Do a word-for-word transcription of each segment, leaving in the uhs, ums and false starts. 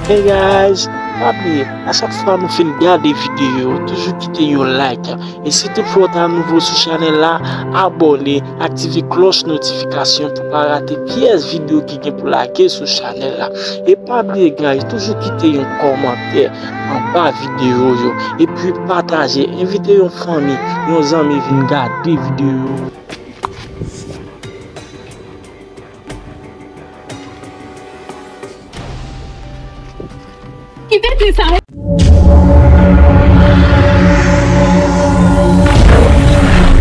Hey guys, pa bliye, a chak fwa nou fin gade videyo, toujou kite yon like. E si toutfwa w ta nouvo sou chanèl la, abòne, aktive klòch notifikasyon pou pa rate pyès videyo ki gen pou lage sou chanèl la. E pa bliye guys, toujou kite yon kòmantè anba videyo yo. Epi pataje, envite yon fanmi, yon zanmi vin gade videyo yo. Kite ti sa wi.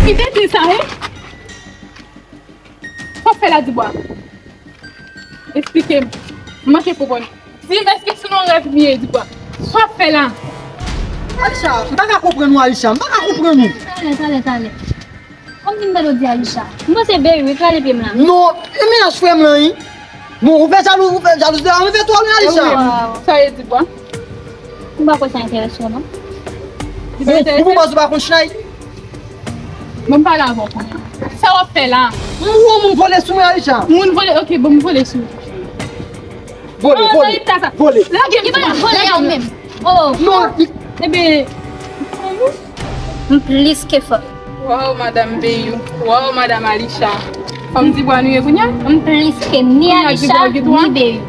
Kite ti sa wi. Sa w ap fè la, Dibwa? Eksplike m. M manke konprann. Di m, èske se nan rèv m ye, Dibwa? Sa w ap fè la? Alisha, m pa ka konprann ou, Alisha. M pa ka konprann ou. Talè, talè, talè. Kòm si m tande w di Alisha. M panse Beri wi, krale pye m la. Non, e mennaj frè m lan wi. Non, ou fè jalou, ou fè jalouzi, ou fè twò lwen, Alisha. Sa ye, Dibwa? M pa kwè sa enterese w non. Ou, ou pou panse ou pa konn chnay? Bon, m pale avè w kounye a. Sa w ap fè la? M wè moun vole sou mwen, Alisha. Moun vole, ok, bon, m vole sou ou. Vole, vole, vole. Lage m, vole a ou menm. Oh. Non, li... Ebyen, m plis ke fò. Waw, madanm Beyou. Waw, madanm Alisha. Fanm Dibwa nou ye kounye a? M plis ke ni Alisha, ni Beyou.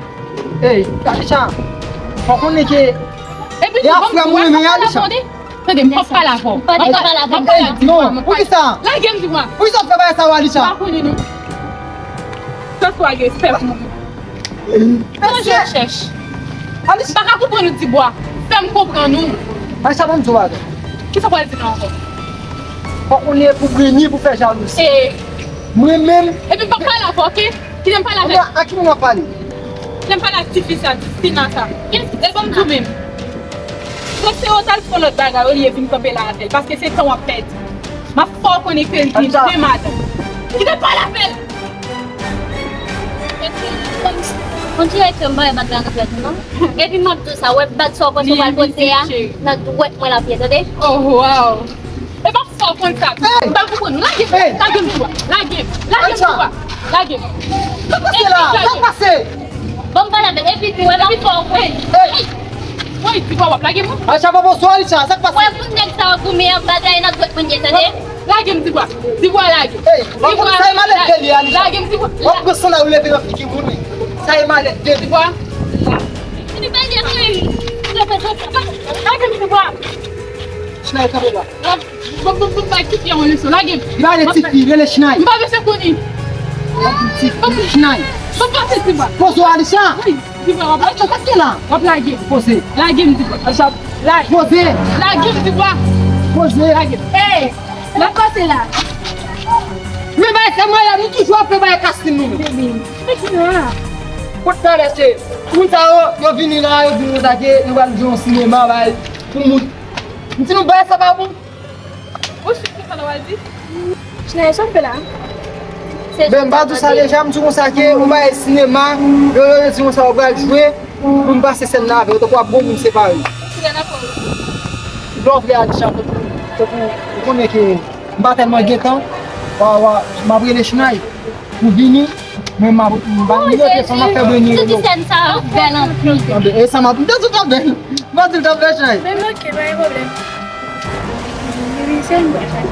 Ey, Alisha, fò konnen ke... Epi tou, frè mwen, men Alisha. Tande, m p ap pale avè w. M pa t pale avè w. Non, poukisa? Lage m, Dibwa. Poukisa w fè bagay sa yo, Alisha? M pa konnen non. Sa swa gen respè pou mwen. Mesye! Chèch. Alisha. M pa ka konprann ou, Dibwa. Fè m konprann ou. Alisha, ban m di w bagay. Kisa w pral di la ankò? Fòk ou ne pou Britney pou fè jalouzi. E. Mwen menm. Epi m p ap pale avè w, ok? Kite m pale avè l. A ki moun w ap pale? Kite m pale ak tifi sa, ti Sina sa. Kiyès ki Sina? E ban m di w menm. Prefere w t al fè yon lòt bagay olye vin kanpe la avè l, paske se tan w ap pèdi. M ap fè w konnen ke l gen de madanm. Kite m pale avè l! Epi, kòmsi, on dirè ke m pa wè bag la nan dwèt ou non. Epi m ap di w sa, wè bag sa w panse w pral pote a, nan dwèt mwen l ap ye, tande? Oh, wow! E m ap fè w konn sa. M pa konprann. Lage m, lage m, Dibwa. Lage m, lage m, Dibwa. Lage m. Sa k pase la? Sa k pase? Bon, m pale avè l. Epi tou, wè m ap fè w konn. Woy, Dibwa, w ap lage m? Alisha, pa bon sou Alisha, sa k pase? Wè pou nèg sa yo goumen an, bagay nan dwèt mwen ye, tande? Lage m, Dibwa. Dibwa, lage. Ey, w ap konn sa e malèt de li, Alisha. Lage m, Dibwa. W ap pran sandal ou leve nan figi moun, wi. Sa e malèt de li. Dibwa. Lage m, Dibwa. Chinay, kanpe la. Bon, bon, bon, bay tifi a yon leson. Lage m. Li pa rele tifi, li rele Chinay. M pa bezwen konnen. Tifi, Chinay. Bon, pase, Dibwa. Poze w, Alisha. Wi, Dibwa, w ap lage. Alisha, sa k gen la? W ap lage. Poze. Lage m, Dibwa. Alisha, lage. Poze. Lage m, Dibwa. Poze. Lage m. Ey, l ap pase la. Men bay fè malè, nou toujou ap fè bay kasin nou. Bebe, se ki la? Kot talè se? Moun sa yo, yo vini la, yo di nou sa ke nou pral jwe yon sinema, bay, pou moun. M di nou bay sa pa bon. Ou sou ki sa w di? Chinay, sa w fè la? Ben, m pa di w sa deja, m di w konsa ke ou bay sinema, yo, yo, yo di konsa ou pral jwe, pou m pase sèn nan avè w, tankou w ap bon moun separe. Lè w vle Alisha, tankou, tankou, ou konnen ke m pa tèlman gen tan, wa, wa, m ap rele Chinay pou vini, mwen m ap, m pa gen nimewo telefòn, m ap fè beni yo. Sèn sa bèl anpil. E sa m ap, m te di w ta bèl. M pa di l t ap fè chay. Men ok, pa gen pwoblèm. Wi, se yon bon chay.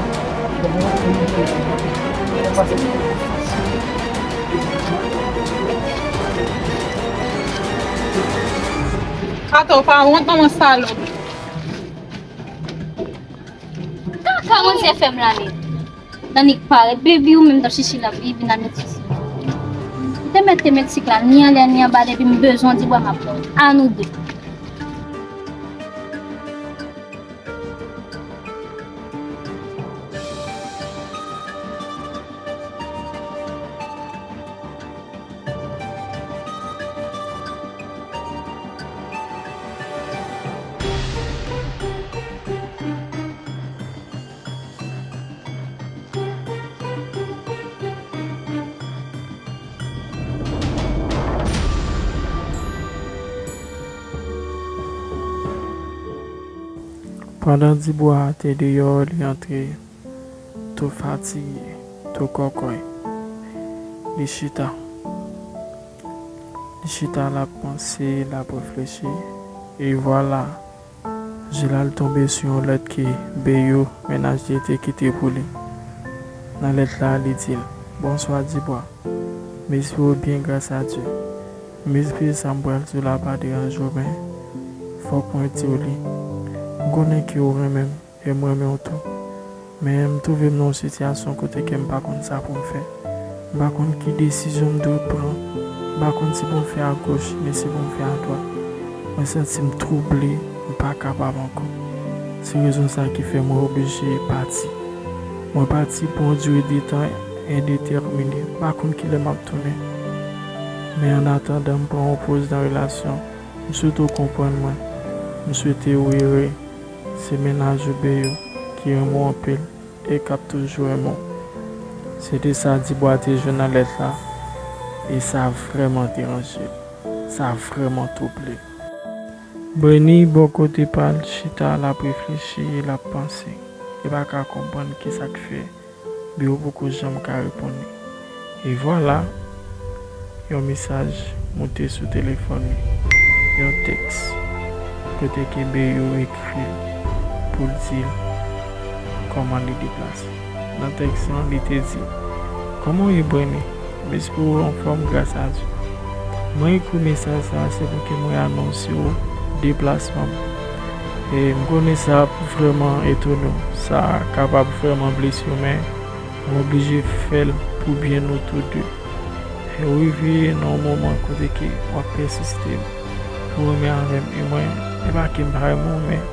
Atò, w pa wont, manman salòp. Kaka, manzè fè m rale. Nan nik parèt, baby, ou menm t ap chèche l ap vin al met sou sik. Ou te mèt te met sik la, ni anlè, ni anba, depi m bezwen w, Dibwa, m ap ba w. A nou de. Pandan Dibwa te deyò, li antre, tou fatige, tou kòkòy. Li chita. Li chita, l ap panse, l ap reflechi. E vwala, je l al tonbe sou yon lèt ke Beyo, mennaj li, te kite pou li. Nan lèt la, li di l, "Bonswa, Dibwa. M espere w byen, gras a Dye. M espere sa m pral di w la pa deranje w, men fòk mwen di w li. M konnen ke w renmen m." E m renmen w tou. Men m twouve m nan yon sitiyasyon kote ke m pa konn sa pou m fè. M pa konn ki desizyon m dwe pran. M pa konn si pou m fè agoch, men si pou m fè adwat. Mwen santi m twouble, m pa kapab ankò. Se rezon sa ki fè mwen oblije pati. Mwen pati pou yon dire de tan endetèmine. M pa konn kilè m ap tounen. Men annatandan m pran yon poz nan relasyon, m swete w konprann mwen. M swete w ere. Se mennaj ou Beyo ki renmen w anpil e k ap toujou renmen w. Se te sa Dibwa te jwenn nan lèt la, e sa vrèman deranje l. Sa vrèman twouble l. Breni, bò kote pa l, chita, l ap reflechi e l ap panse. Li pa ka konprann kisa k fè Beyo poko janm ka reponn li. E vwala, yon mesaj moute sou telefòn li. Yon tèks kote ke Beyo ekri l pou l di l kòman li deplase. Nan tèks lan, li te di, "Kòman w ye, Breni? M espere w anfòm, gras a Dye. Mwen ekri mesaj sa a, se pou ke mwen anonse w deplasman m. E m konnen sa ap vrèman etone w. Sa kapab vrèman blese w, men mwen oblije fè l pou byen nou tou de. E w rive nan yon moman kote ke w ap pèsiste pou renmen avè m. E mwen, e pa ke m pa renmen w, men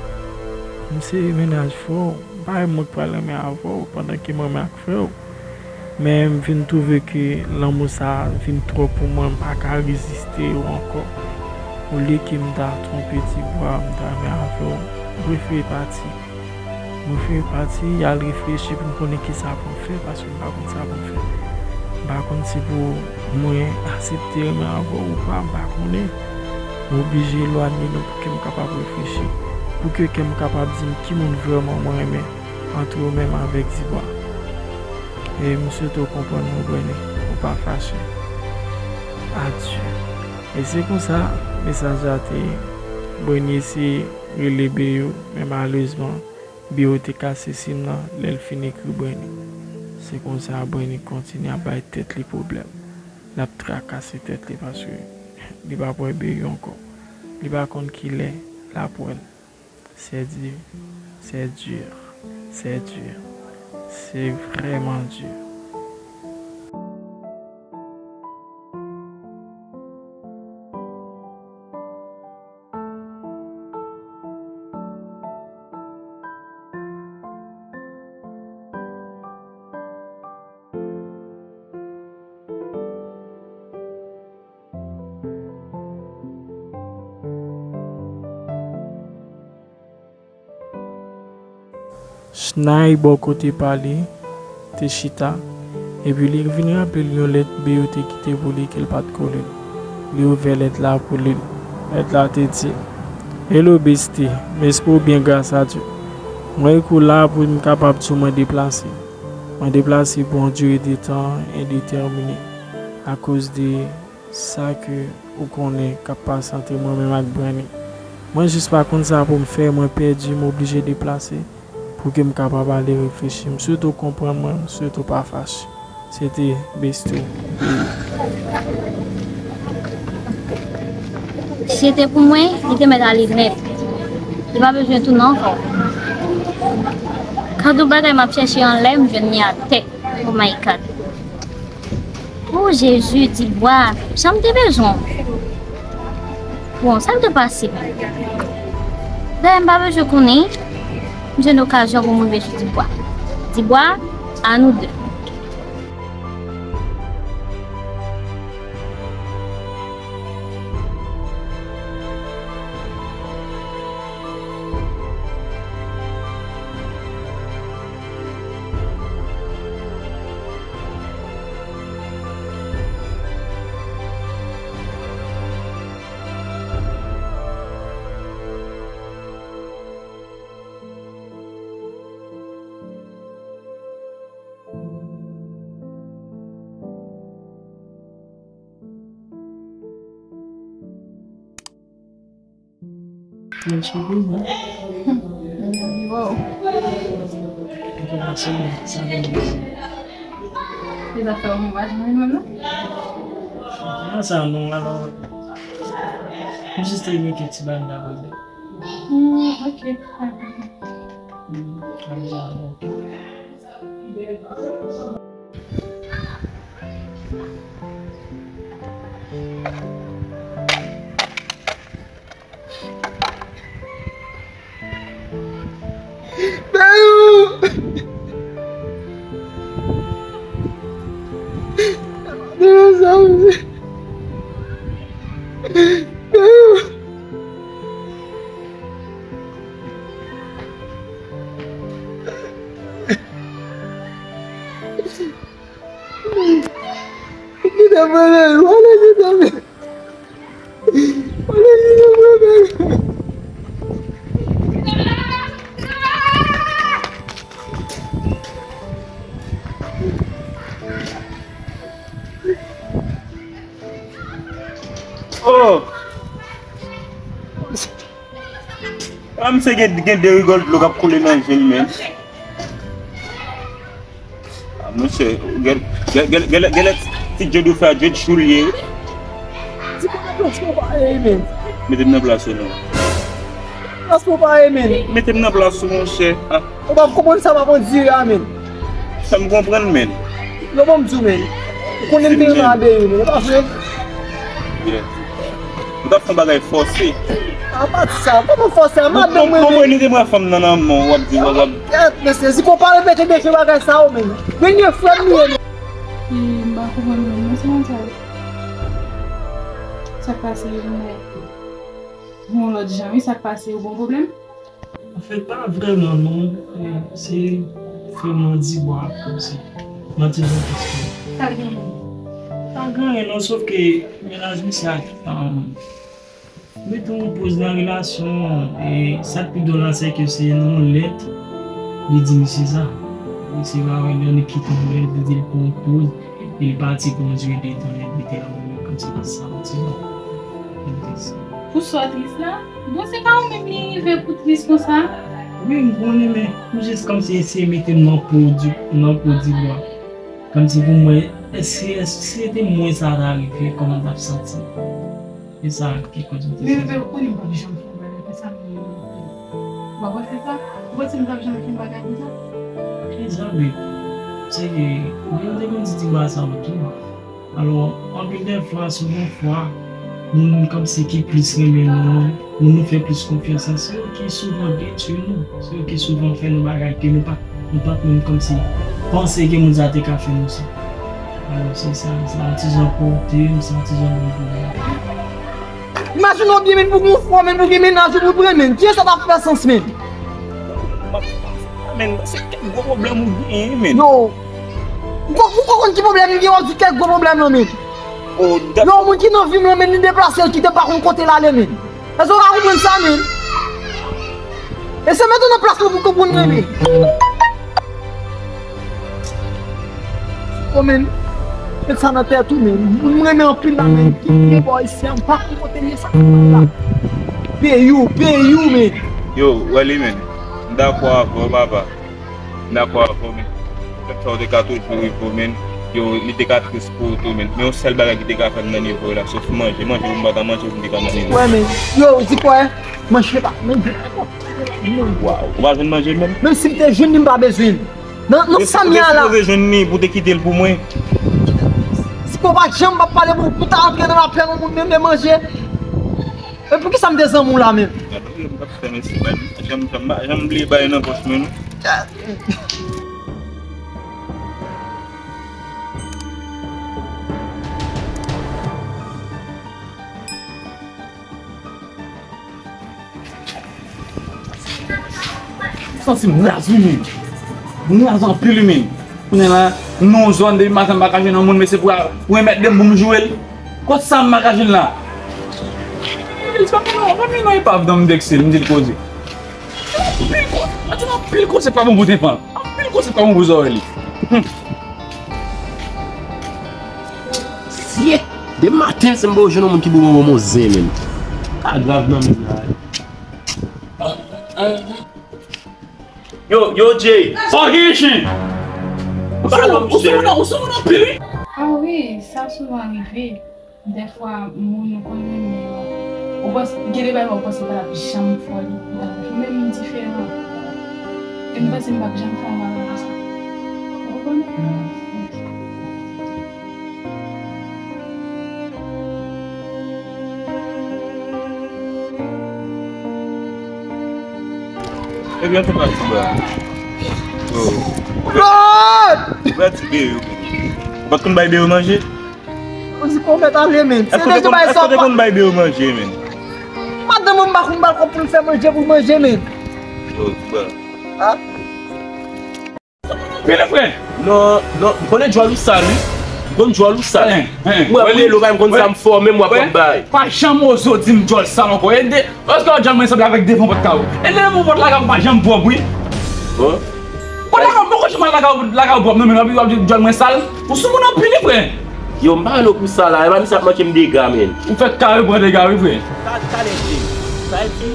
m se mennaj frè w. M pa renmen moun k pral renmen avè w pandan ke m renmen ak frè w. Men m vin twouve ke lanmou sa a vin twò pou mwen, m pa ka reziste w ankò. Olye ke m ta twonpe Dibwa, m ta renmen avè w, m prefere pati. M prefere pati, al reflechi pou m konnen kisa pou m fè, paske m pa konn sa pou m fè. M pa konn si pou mwen aksepte renmen avè w ou pa, m pa konnen. M oblije elwanye nou pou ke m kapab reflechi, pou ke kè m kapab di m ki moun vrèman mwen renmen, antre w menm avèk Dibwa. E m swete w konprann mwen, Breni, ou pa fache. Adye." E se konsa mesaj la te ye. Breni eseye rele Beyo, men malerezman, Beyo te kase sim nan lè l fin ekri Breni. Se konsa Breni kontinye ap bay tèt li pwoblèm. L ap trakase tèt li paske li p ap wè Beyo ankò. Li pa konn kilè l ap wè l. C'est dur, c'est dur, c'est dur. Se vrèman di. Chnay, bò kote pa li, te chita, epi li vin raple l yon lèt Beyo te kite pou li ke l pa t ko li l. Li ouvè lèt la pou li l. Lèt la te di, "Hello, bestie. M espere w byen, gras a Dye. Mwen ekri w la pou m kapab di w mwen deplase. Mwen deplase pou yon dire de tan endetèmine akoz de sa ke ou konnen k ap pase ant mwen menm ak Breni. Mwen jis pa konn sa pou m fè, mwen pèdi, m oblije deplase pou ke m kapab ale reflechi. M swete w konprann mwen, m swete w pa fache. Se te bestie w." Si se te pou mwen, li te mèt ale nèt. Li pa bezwen tounen ankò. Kantite bagay m ap chèche anlè, m jwenn li atè. Oh my God. Oh, Jezi, Dibwa, jan m te bezwen w. Bon, sa k te pase? Dayè, m pa bezwen konnen, m jwenn okazyon pou m rive sou Dibwa. Dibwa, a nou de. Mwen sou pou mwen. Wow. Mwen se mwen, sa mwen. E zafè w mwen pa janm menm nan? Nan sa non, alò. Mwen jis te mete ti banda pou li. Hmm, ok. Hmm, alò, ok. Dayou! Dayou, sa ou ye? Dayou! Kita pala, wala kita pala. Wala kita pala. Oh! A, misye gen, gen de rigòl dlo k ap koule nan je l, men. A, monchè, gen, gen, gen, gen, genlè ti djòd ou fè a djòd chou l ye. Di kote plas mwen pa ye, men. Mete m nan plas ou non. Plas mwen pa ye, men. Mete m nan plas ou, monchè. A. Ou p ap konprann sa m ap andire a, men. Sa m konprann, men. Yo, ban m di w, men. Ou konnen m te renmen Adeline, men. E pa vre? Yeah. Ou t ap fè yon bagay fòse. A pa di sa. Kòman fòse? A madanm mwen, men. Konprann li te pran fanm nan nan men w, w ap di, w ap, w ap. Kèt, mesye, si konpa repete de fè bagay sa yo, men. Premye frè m li ye, men. E m pa konprann, men. Mwen se konsa. Sa k pase, mwen? Yon lòt jan, wi, sa k pase, ou gen yon pwoblèm? Anfèt, pa vrèman non. E, se vrèman di bwa kòmsi. Manti jan piske. Sa l genyen? Pa gen anyen non, sòf ke mennaj misye a, um, mete yon poz nan relasyon an. E sa k pi dwòl la, se ke se nan yon lèt li di misye sa. Misye pa wè lè li kite yon lèt, li di l pran yon poz. Li pati pou yon dire de tan, li te la menm kòmsi li santi l. Li te sa. Pou sa w tris la? Bon, se pa ou menm li rive pou tris konsa? Wi, m konnen, men m jis kòmsi eseye mete m nan po di, nan po di bwa. Kòmsi pou mwen, èske, èske si se te mwen sa ta rive, kòman m t ap santi m? E sa ki koz m te fè. Men, men, ou konnen m p ap janm fè bagay konsa, men w ap wè fè sa? Ou panse m t ap janm fè yon bagay konsa? Kizan, men, se ke, men, ou te konn di ti bwa sa yo tou. Alò, anpil de fwa, souvan fwa, moun kòmsi ki plis renmen nou an, moun nou fè plis konfyans lan, se yo ki souvan detwi nou, se yo ki souvan fè nou bagay ke nou pa, nou pa t menm kòmsi panse ke moun sa te ka fè nou sa. Alò, se sa, se yon ti jan kote, se yon ti jan moun pou mwen. Imajine w byen, men, pou gen yon fwa, men, pou gen mennaj ou pou pran, men. Kiyès sa t ap fè sans, men? Men, se kèk gwo pwoblèm ou genyen, men. Yo. Ou ko-, ou ko konn ki pwoblèm li gen, w ap di kèk gwo pwoblèm nan, men. Oh, dakò. Yon moun ki nan vi m lan, men, li deplase, l kite m pa konn kote l ale, men. Èske w ka konprann sa, men? E se mete nan plas mwen pou konprann mwen, men. Oh, men. Met sa nan tèt ou, men. Moun m renmen anpil la, men. Ki vye bò isi a, m pa konn kote l ye, sa k pase la. Peyi w, peyi w, men. Yo, Wally, men. M dakò avè w, papa. M dakò avè w, men. Lòt sa w te ka toujou rive w, men. Yo, li te ka tris pou ou tou, men. Men yon sèl bagay ki te ka fè m nan nivo la, se pou manje. Manje pou m pa ta manje, pou m te ka nan nivo. Wè, men. Yo, di kwè? Manje pa, manje pa. Waw, ou pa jwenn manje menm? Menm si m te jwenn li, m pa bezwen l. Nan, nan sa m ye a la. Ou te sipoze jwenn li pou te kite l pou mwen. Si w pa janm p ap pale pou, pou ta antre nan lapèn yon moun menm de manje. E poukisa m te zanmi w la menm? Gade w, m t ap fè mesye bay. Janm, janm, janm bliye bay nan pòch mwen, non. Santi m raz wi, men. M raz anpil wi, men. Kounye a la, m nan yon zòn depi maten m pa ka jwenn yon moun, men se pou, pou remèt de m pou m joure l. Kot sa m pa ka jwenn la? Zanmi non, zanmi non, epav nan m vekse l, m di l koze. Anpil ko-, anpil koze pa bon pou tenten. Anpil koze pa bon pou zòrèy li. Hmm. Fye! De maten, se m pa jwenn yon moun ki pou ban mwen yon zen, menm. Pa grav non, menm la. Yo, yo, Jay. Sa w genyen, chen? Ou sou moun, ou sou moun anpil, wi. Ah wi, sa souvan rive. Dèfwa, moun ou konn renmen yo, ou panse, gen de bagay ou panse pa t ap janm fè w li, li t ap fè w. Men m diferan. E m panse m p ap janm fè yon bagay konsa. Ou konprann? Ebyen, tonton Tiba. Yo. Claude! Ou pa ti bebe, yo. Ou pa t konn bay bebe manje? Ou di konfèt ale, men. Se deja bay sa. Èske w te konn bay bebe manje, men? Madanm mwen, m pa konn ba l kòb pou l fè manje, pou l manje, men. Yo, Tiba. Ha? Pele frè. Non, non, m konnen djòl ou sal, wi. M konn djòl ou sal. Mwen ap rele w, m konn sa m fè w, men m w ap bay. Pa janm oze w di m djòl sal ankò. E de, èske w djòl mwen sanble avèk devan pòt kay ou? E devan pòt lakay ou pa janm pwòp, wi. Bon. Ou lakay ou, poko janm al lakay ou, lakay ou pwòp, non, men w ap di djòl mwen sal. Ou sou moun anpil, wi, frè. Yo, m pa rele w pou sa la. E pa misye ap manke m dega, men. Ou fèk kare pran dega, wi, frè. Talè, talè, sa vle di,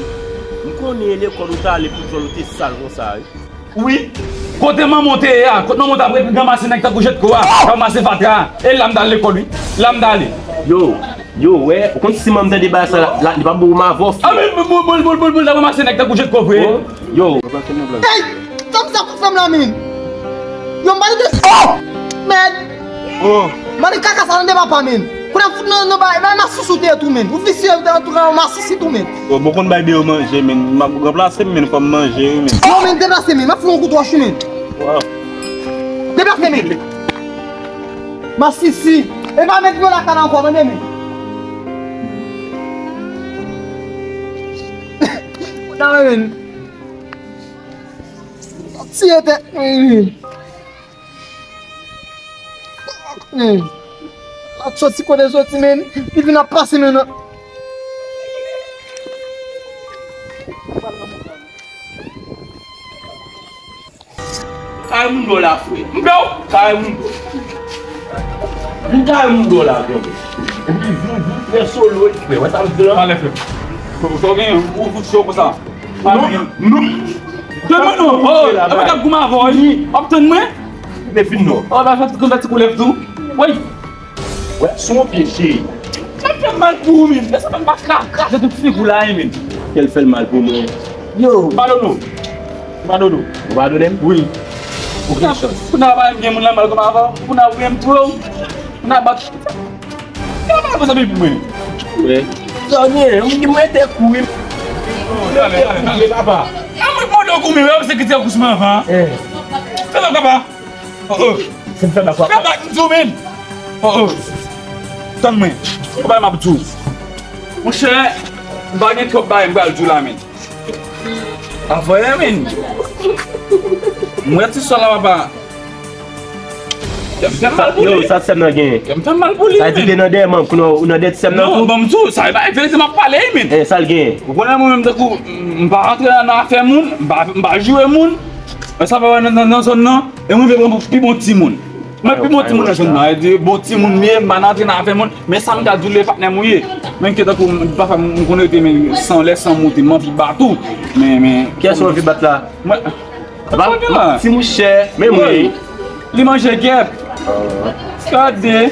m konnen lekòl ou t ale pou djòl ou te sal konsa, wi. Wi. Kote manman w te ye a? Kote manman w t ap ranmase nèg tankou Jetko a, ranmase fatra a? E la m t al lekòl, wi. La m t ale. Yo, yo, wè, ou konn si manman m tande bagay sa la, la, li p ap bon pou m avè w, frè. A, men, men, bon, bon, bon, bon, bon, l t ap ranmase nèg tankou Jetko vre. Bon, yo. Ey! Fanm sa pou fanm la, men. Yo, m pa te. Oh! Mèd! Oh! Mande kaka sa nan de papa, men. Kounye a fout nan, nan bay, bay masisi w te ye tou, men. Ou visye, ou te antouke yon masisi tou, men. Yo, bon, konn bay bebe manje, men. M ap ranplase m, men, fò m manje, wi, men. Yo, men, deplase, men. M ap fout yon kout wòch, men. Waw. Deplase, men. Masisi. E pa met yon lakay ankò, tande, men. Nan, men. Tiye tèt mwen, wi. Fuck, man. L ap soti kote l soti, men. Li vin ap pase, men, nan. Kay moun dò la, frè. M pè w. Kay moun dò. Vin kay moun dò la, frè. Vin, vin, vin, frè, solo, frè. Wè sa m di la? Pale, frè. Sa w genyen, ou fout cho konsa. Non, non. Tann mwen non. Oh, e pa k ap goumen avè w, wi. W ap tann mwen? Men fin non. Oh, ba fè ti koulèv tou. Woy. Wè, sou yon pye, cheri. Sa fè m mal pou ou, men. Men sa fè m pa kra-, krache tout figi w la, men. Kè l fè l mal pou mwen. Yo. Padone w. Padone w. Ou padone m? Wi. Ou gen chans. Kounye a, gen moun la mal kòm avan. Kounye a, ou renmen m twò. Kounye a, bat. Kounye a, bat pou zanmi pou mwen. Wi. Zanmi, mwen te kouri. Talè, talè, talè, papa. A mwen mande w koumen, wè, se ki te kous mwen avan. Eh. Fè sa, papa. Oh, oh. Se m fè bak w ap fè bak m di w, men. Oh, oh. Tann mwen. Ou bay m ap di w. Monchè, m pa gen twòp bagay m pral di w la, men. Avè, men. M wè ti sòl la, papa. Kè m fè mal pou li. Yo, sa sèm nan gen. Kè m fè mal pou li, men. Sa di te nan dèyè manm, kounye a ou nan dèyè ti sèm nan tou? Non, ban m di w, sa e pa verite m ap pale, men. Eh, sa l gen? Ou konnen mwen menm tankou, m pa rantre nan afè moun, m pa, m pa joure moun. Men sa fè wè nan, nan, nan zòn nan, e mwen vle pran pi bon timoun. Mwen pi bon timoun nan zòn nan, e di bon timoun m ye, m pa nan antre nan afè moun. Men sa m ka di w, le patnè m ou ye. Men ke tankou m, pafwa m konn rete, men san lè san moute, m anvi bat ou. Men, men. Kiyès ou anvi bat la? Mwen. Ti mouchè, men mwen. Li manje gèp. Gade.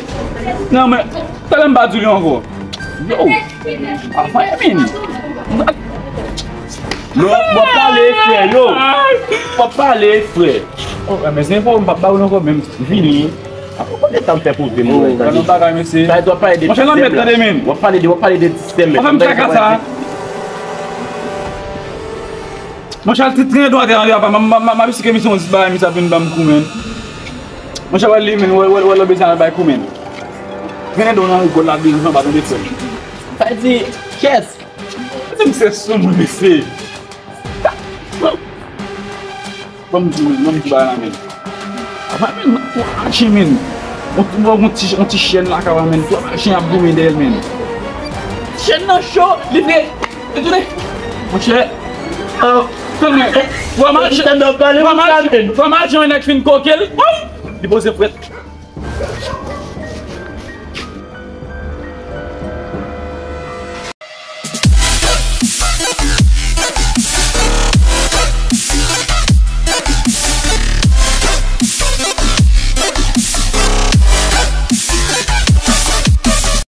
Non, men, talè m pa di li ankò. Yo. Avan, men. Non, w ap pale, frè, yo. W ap pale, frè. Oh, men se enfo, m p ap ba ou non, frè, men vini. Avan, konbyen tan m fè pou vin mwen, tande? Gade yon bagay, mesye. Sa, w ap pale de ti sèm la. Monchè, lanmèd, tande, men. W ap pale de, w ap pale de ti sèm, men. Anfen, m kaka sa. Monchè, al ti trennen dwat, tande, apa, m, m, m, m ap esplike misye yon ti bagay, misye ap vin ban m kou, men. Monchè, wè li, men, wè, wè, wè, lè bezwen al bay kou, men. Trennen dwat nan rigòl la, bezwen pa tande, frè. Sa di, kès? Di m se sou moun, mesye. Ban m di, ban m di bagay la, men. Apa, men, ou aji, men. On, on, on ti, on ti chen lakay la, men. Twòp chen ap goumen dèyè l, men. Chen nan cho, li vle, li tounen. Monchè, euh, tann mwen. Fò m al, fò m al, fò m al jan yon nèg fin koke l. Woy! Li poze frèt.